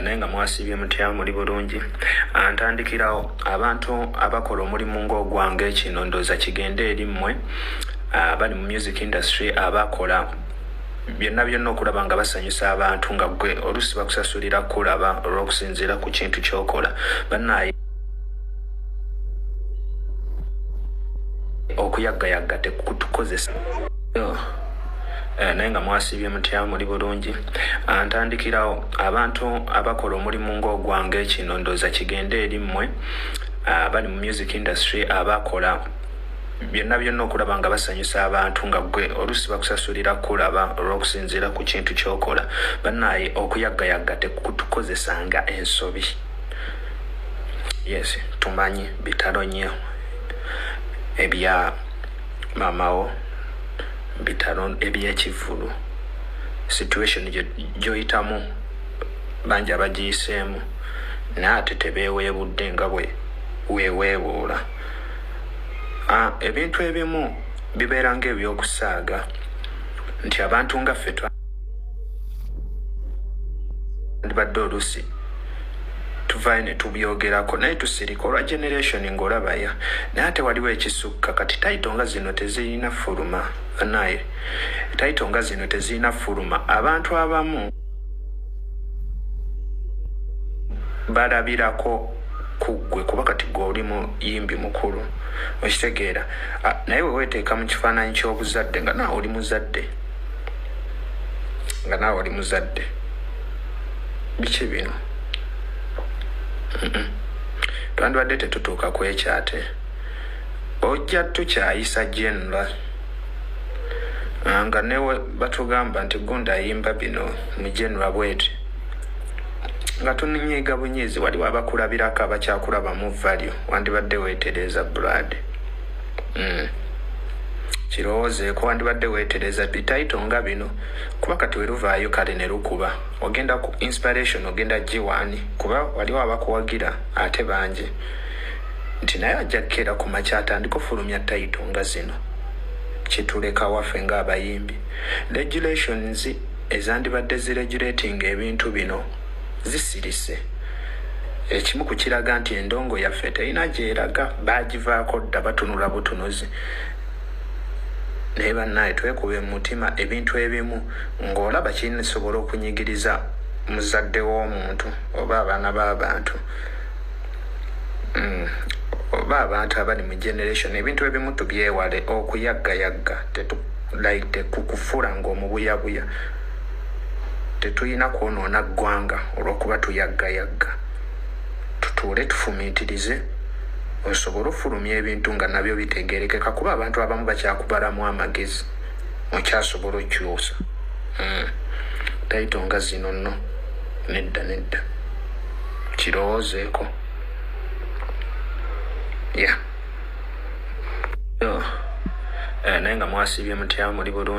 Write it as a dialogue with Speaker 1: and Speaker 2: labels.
Speaker 1: Naye nga mwasiibye mutya? Muli bulungi? Ntandikirawo abantu abakola omulimu ng'ogwange. Kino ndowooza kigende eri mmwe bali mu music industry, abakola byonna byonna okulaba nga basanyusa abantu, nga gwe oluusi bakusasulira kulaba olw'okusinziira ku kintu ky'okola. Bannaye, okuyaggayagga tekutukozesa. Naye nga mwasiibye mutya? Muli bulungi? Ntandikirawo abantu abakola omulimu ng'ogwange. Kino ndowooza kigende eri mmwe bali mu music industry, abakola byonna byonna okulaba nga basanyusa abantu, nga gwe oluusi bakusasulira kulaba olw'okusinziira ku kintu ky'okola. Bannaye, okuyaggayagga tekutukozesanga ensobi. Yes, tumanyi bitalo nnyo ebya maamawo, bitalo ebyekivvulu. Situation gyoyitamu bangi abagiyiseemu, naye ate tebeeweebudde nga bwe weeweebuula. Ebintu ebimu bibeera ng'ebyokusaaga nti abantu nga ffe twandibadde oluusi tuvaayo ne tubyogerako, naye tusirika olwa generation ng'olabaya. Naye ate waliwo ekisukka. Kati title nga zino tezirina fuluma. Naye title nga zino tezirina fuluma. Abantu abamu balabirako ku ggwe, kuba kati gwe oli muyimbi mukulu, okitegeera? Naye we weeteeka mu kifaananyi ky'obuzadde, nga naawe oli muzadde, nga naawe oli muzadde, biki bino? Twandibadde tetutuuka ku ekyo. Ate ojja tukyayisa genre, nga newe batugamba nti gundi ayimba bino mu genre bweti, nga tunyiiga bunyiizi. Waliwo abakulabirako abakyakulabamu value. Wandibadde weetereza, brad. Kirowoozeeko, wandibadde weetereza bi title nga bino, kuba kati weruvaayo kale ne lukuba, ogenda ku inspiration, ogenda giwaani, kuba waliwo abakuwagira ate bangi nti naye ajja kukeera ku makya atandika ofulumya title nga zino. Kituleka waffe ng'abayimbi. Regulations ezandibadde ziregulating ebintu bino zisirise. Ekimu ku kiraga nti endongo yaffe terina gyeraga, bagivaako dda, batunula butunuzi. Naye bannaye, twekuba mu mutima. Ebintu ebimu ng'olaba kisobola okunyigiriza muzadde w'omuntu oba abaana b'abantu, oba abantu abali mu generation, ebintu ebimu tubyewale. Okuyaggayagga like tekukufula ng'omubuyabuya. Tetulina kwonoona ggwanga olw'okuba tuyaggayagga. Tutuule tufumiitirize, osobole ofulumya ebintu nga nabyo bitegerekeka, kuba abantu abamu bakyakubalamu amagezi, okyasobola okyusa. Title nga zino nno nedda, nedda, kirowoozeeko. Yeah. Naye nga mwasiibye mutya? Muli bulungi?